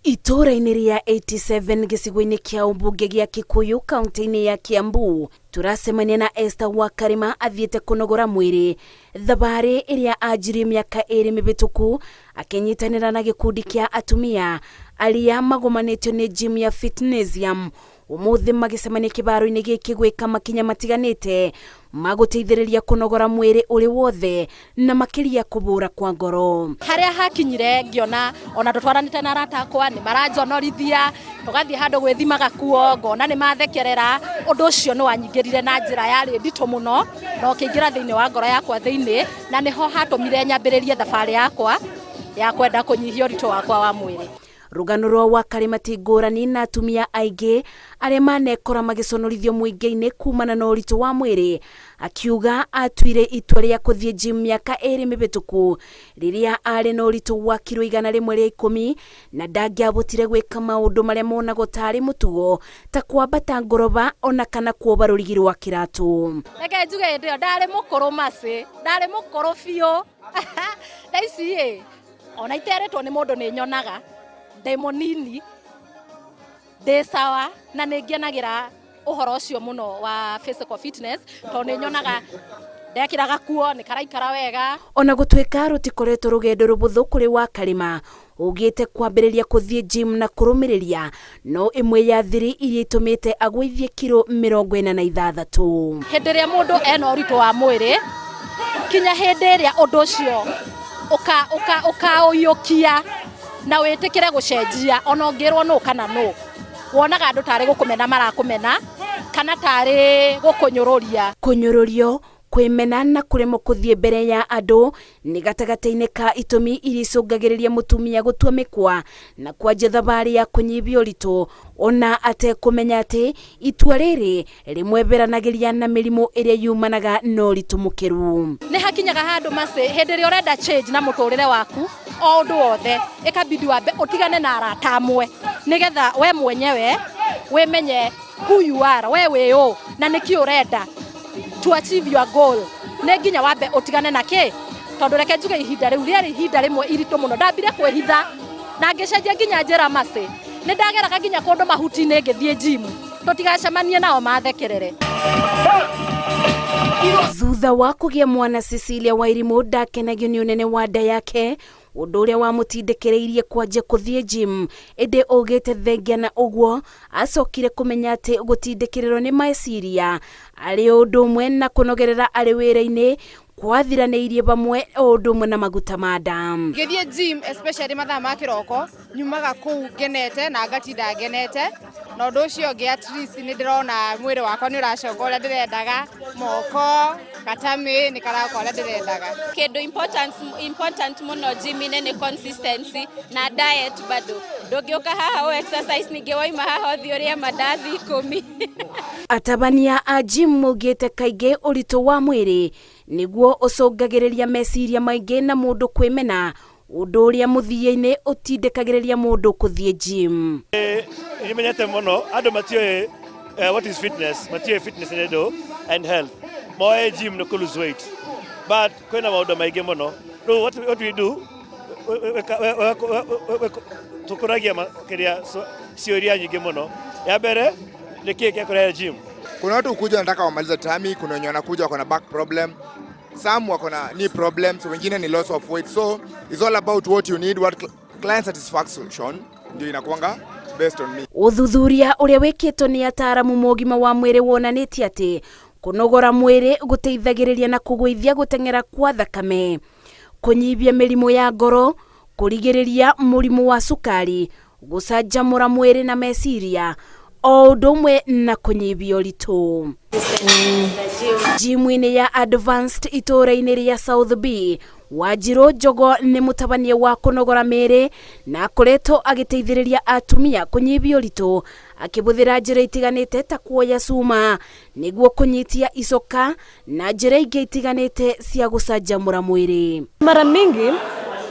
Itũũra-inĩ rĩa 87 gĩcigo-inĩ kĩa ũmbunge gĩa Kikuyu kaunti-inĩ ya Kiambu, tũracemania na Esther Wakarĩma athiĩte kũnogora mwĩrĩ thabarĩ ĩrĩa anjirie mĩaka 2 mĩhĩtũku akĩnyitanĩra na gĩkundi kĩa atumia arĩa magomanĩtio nĩ gym ya Fitnessium. Ũmũthĩ magĩcemania kĩbaro-inĩ gĩkĩ gwĩka makinya matiganĩte ma gũteithĩrĩria kũnogora mwĩrĩ ũrĩ wothe na makĩria kũbũra kwa ngoro. Harĩa hakinyire ngĩona ona tũtwaranĩte na arata akwa nĩ maranjonorithia, tũgathiĩ handũ gwĩthimaga kuo ngona nĩ mathekerera. Ũndũ ũcio nĩ wanyingĩrire na njĩra yarĩ nditũ mũno na ũkĩingĩra thĩinĩ wa ngoro yakwa thĩinĩ, na nĩho hatũmire nyambĩrĩrie thabarĩ yakwa ya kwenda kũnyihia ũritũ wakwa wa mwĩrĩ. Rũgano rwa Wakarĩma ti ngũrani na atumia aingĩ arĩa manekora magĩconorithio mũingĩ-inĩ kumana na ũritũ wa mwĩrĩ. Akiuga atuire itua rĩa kũthiĩ gym mĩaka 2 mĩhĩtũku rĩrĩa arĩ na ũritũ wa kiro 110 na ndangĩabotire gwĩka maũndũ marĩa monagwo tarĩ mũtugo ta kwambata ngoroba ona kana kuoba rũrigi rwa kĩratũ. Reke njuge hĩndĩ ĩyo ndarĩ mũkũrũ macĩ, ndarĩ mũkũrũ biũ. Thaa ici ĩ, ona iterĩtwo nĩ mũndũ nĩ nyonaga ndĩ mũnini, ndĩ sawa, na nĩ ngenagĩra ũhoro ũcio mũno wa physical fitness tondũ nĩ nyonaga ndekĩra gakuo nĩ karaikara wega. Ona gũtuĩka rũtikoretwo rũgendo rũbũthũ kũrĩ Wakarĩma, ugĩte kwambĩrĩria kũthiĩ gym na kũrũmĩrĩria no ĩmwe ya thiri iria itũmĩte agũithie kiro 46. Hĩndĩ ĩrĩa mũndũ ena ũritũ wa mwĩrĩ, kinya hĩndĩ ĩrĩa ũndũ ũcio ũkaũiyũkia na wĩtĩkĩre gũcenjia, ona ũngĩrwo nũ kana nũ, wonaga andũ tarĩ gũkũmena marakũmena kana tarĩ gũkũnyũrũria. Kũnyũrũrio, kwĩmena na kũremwo kũthiĩ mbere ya andũ nĩ gatagatĩ-inĩ ka itũmi iria icũngagĩrĩria mũtumia gũtua mĩkwa na kwanjia thabarĩ ya kũnyihia ũritũ, ona atekũmenya atĩ itua rĩrĩ rĩmweberanagĩria na mĩrimũ ĩrĩa yumanaga na ũritũ mũkĩru. Nĩ hakinyaga handũ macĩ hĩndĩ ĩrĩa ũrenda change na mũtũrĩre waku o ũndũ wothe, ĩkabidi wambe ũtigane na arata amwe nĩgetha we mwenyewe wĩmenye who you are, we wĩ ũ na nĩkĩ ũrenda to achieve your goal. Nĩ nginya wambe ũtigane na kĩ, tondũ reke njuge ihinda rĩu rĩarĩ ihinda rĩmwe iritũ mũno. Ndambire kwĩhitha na ngĩcenjia nginya njĩra macĩ, nĩ ndageraga nginya kũndũ mahuti-inĩ ngĩthiĩ gym tũtigacemanie nao mathekerere. Thutha wa kũgĩa mwana, Cecilia Wairimu ndakenagio nĩ ũnene wa nda yake, ũndũ ũrĩa wamũtindĩkĩrĩirie kwanjia kũthiĩ gym. Ĩndĩ augĩte thengia na ũguo acokire kũmenya atĩ gũtindĩkĩrĩrwo nĩ meciria arĩ ũndũ ũmwe na kũnogerera arĩ wĩra-inĩ kwathiranĩirie vamwe o ũndũ ũmwe na maguta ma nda. Ngĩthiĩ gym especially mathaa ma kĩroko, nyumaga kũu ngenete na ngatinda ngenete, na ũndũ ũcio ũngĩ at least nĩ ndĩrona mwĩrĩ wakwa nĩ ũracoka ũrĩa ndĩrendaga, moko gatamĩ nĩ karoka ũrĩa ndĩrendaga. Kĩndũ important mũno gym-inĩ nĩ consistency na diet. Bado ndũngĩũka haha ũ exercise ningĩ waima haha ũthiĩ ũrĩe mandathi 10. Atabania a gym maugĩte kaingĩ ũritũ wa mwĩrĩ nĩguo ũcũngagĩrĩria meciria maingĩ na mũndũ kwĩmena, ũndũ ũrĩa mũthia-inĩ ũtindĩkagĩrĩria mũndũ kũthiĩ gym. Nĩmenyete mũno andũ matiũĩ what is fitness, matiũĩ fitness nĩ ndũ and health, moe gym nĩ kũ lose weight, but kwĩna maũndũ maingĩ mũno. Rĩu what we do, tũkũragia kĩrĩa ciũria nyingĩ mũno. Ya mbere, nĩ kĩĩ gĩakũrehe gym? Kuna watu ukuja wanataka wamalize tummy, kuna wenye wanakuja wako na back problem, some wako na knee problems, wengine ni loss of weight. So it's all about what you need, what client satisfaction ndio inakuanga based on me. Ũthuthuria ũrĩa wĩkĩtwo nĩ ataaramu ma ũgima wa mwĩrĩ wonanĩtie atĩ kũnogora mwĩrĩ gũteithagĩrĩria na kũgũithia gũteng'era kwa thakame, kũnyihia mĩrimũ ya ngoro, kũrigĩrĩria mũrimũ wa cukari, gũcanjamũra mwĩrĩ na meciria o ũndũ ũmwe na kũnyihia ũritũ. Gym-inĩ ya Advanced itũũra-inĩ rĩa South B, Wanjirũ Njogo nĩ mũtabania wa kũnogora mĩĩrĩ na akoretwo agĩteithĩrĩria atumia kũnyihia ũritũ akĩbũthĩra njĩra itiganĩte ta kuoya cuma nĩguo kũnyitia icoka na njĩra ingĩ itiganĩte cia gũcanjamũra mwĩrĩ. Mara mingi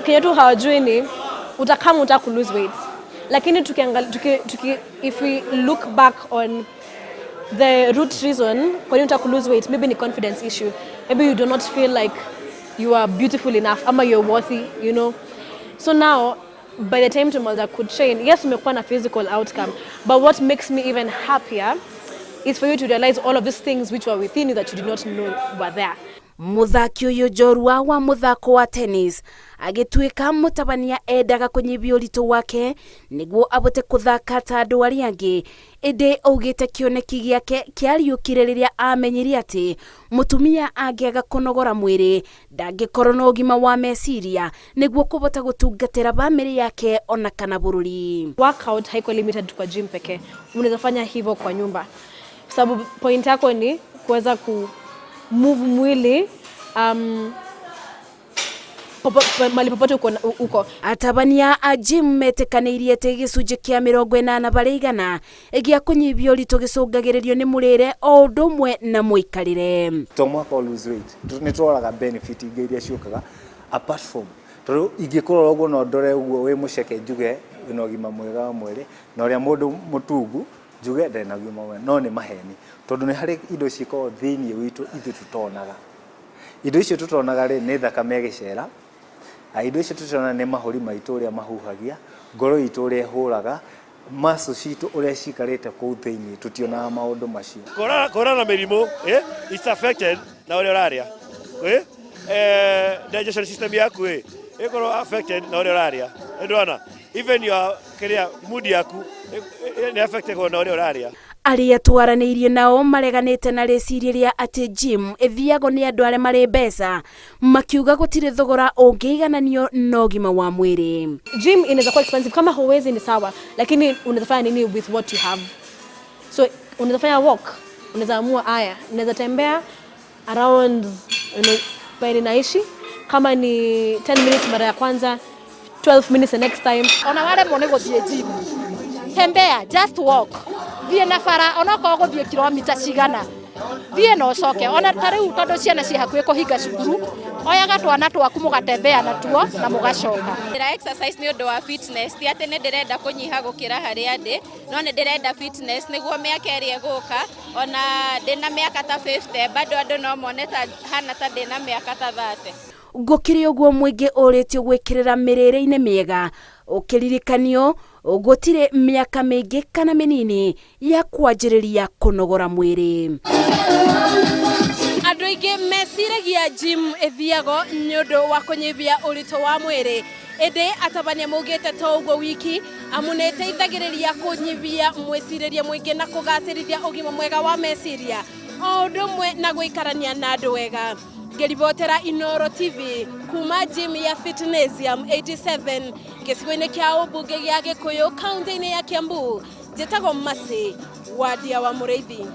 kenye tu hawajui ni utakama utaka ku lose weight, lakini tukiangali, tuki, tuki, if we look back on the root reason kwa nini unataka ku lose weight, maybe ni confidence issue, maybe you do not feel like you are beautiful enough ama you're worthy. So now By the time tumaliza kutrain, yes, umekuwa na physical outcome, but what makes me even happier is for you to realize all of these things which were within you that you did not know were there. Muthaki ũyũ njorua wa mũthako wa tennis agĩtuĩka mũtabania endaga kũnyihia ũritũ wake nĩguo abote kũthaka ta andũ arĩa angĩ, ĩndĩ augĩte kĩoneki gĩake kĩariũkire rĩrĩa amenyire atĩ mũtumia angĩaga kũnogora mwĩrĩ ndangĩkorwo na ũgima wa meciria nĩguo kũbota gũtungatĩra bamĩrĩ yake ona kana bũrũri. Workout haiko limited kwa gym pekee, unaweza fanya hivyo kwa nyumba, sababu point yako ni kuweza ku move mwili mali popote uko, uko. Atabania a gym metĩkanĩirie atĩ gĩcunjĩ kĩa 80% gĩa kũnyihia ũritũ gĩcũngagĩrĩrio nĩ mũrĩre o ũndũ ũmwe na mũikarĩre. To mwaka o lose weight nĩ tũroraga benefit ingĩ iria ciũkaga apart from, tondũ ingĩkũrora ũguo no ndore ũguo wĩ mũceke njuge wĩna ũgima mwega wa mwĩrĩ, na ũrĩa mũndũ mũtungu njuge ndarĩ na ũgima mwega, no nĩ maheni, tondũ nĩ harĩ indo cikoragwo thĩinĩ witũ ithuĩ tũtonaga. Indo icio tũtonaga rĩ, nĩ thakame ĩgĩcera, indo icio tũtonaga nĩ mahũri maitũ ũrĩa mahuhagia, ngoro itũ ũrĩa ĩhũraga, muscle citũ ũrĩa cikarĩte kũu thĩinĩ, tũtionaga maũndũ macio. Kũhũrana na mĩrimũ, it's affected na ũrĩa ũrarĩa, digestion system yaku ĩkorwo affected na ũrĩa ũrarĩa. Nĩndĩrona even your kĩrĩa mood yaku nĩ affected na ũrĩa ũrarĩa. Arĩa twaranĩirie nao mareganĩte na rĩciria rĩa atĩ gym ĩthiagwo nĩ andũ arĩa marĩ mbeca, makiuga gũtirĩ thogora ũngĩigananio na ũgima wa mwĩrĩ. Gym inaweza kuwa expensive, kama huwezi ni sawa, lakini unaweza fanya nini with what you have? So unaweza fanya walk, unaweza amua aya, unaweza tembea around pale naishi, kama ni 10 minutes mara ya kwanza, 12 minutes the next time. Ona waremwo nĩ gũthiĩ gym, tembea, just walk, thiĩ na bara onokorwo gũthiĩ kilomita cigana, thiĩ na ũcoke. Ona ta rĩu tondũ ciana ciĩ hakuhĩ kũhinga cukuru, oyaga twana twaku mũgatembea natuo na mũgacoka. Ndĩra exercise nĩ ũndũ wa fitness, ti atĩ nĩ ndĩrenda kũnyiha gũkĩra harĩa ndĩ, no nĩ ndĩrenda fitness nĩguo mĩaka ĩrĩa ĩgũka, ona ndĩna mĩaka ta 50 bado andũ no mone ta hana ta ndĩna mĩaka ta 30. Gũkĩrĩ ũguo, mũingĩ ũrĩtio gwĩkĩrĩra mĩrĩre-inĩ mĩega, ũkĩririkanio gũtirĩ mĩaka mĩingĩ kana mĩnini ya kwanjĩrĩria kũnogora mwĩrĩ. Andũ aingĩ meciragia gym ĩthiagwo nĩ ũndũ wa kũnyihia ũritũ wa mwĩrĩ, ĩndĩ atabania maugĩte to ũguo wiki, amu nĩ ĩteithagĩrĩria kũnyihia mwĩcirĩrie mũingĩ na kũgacĩrithia ũgima mwega wa meciria o ũndũ ũmwe na gũikarania na andũ wega. Ngĩribotera Inoro TV kuma gym ya Fitnessium 87 gĩcigo-inĩ kĩa ũmbunge gĩa Gĩkũyũ, kaunti-inĩ ya Kiambu, njĩtagwo Mercy Wadia wa Mũrĩithi.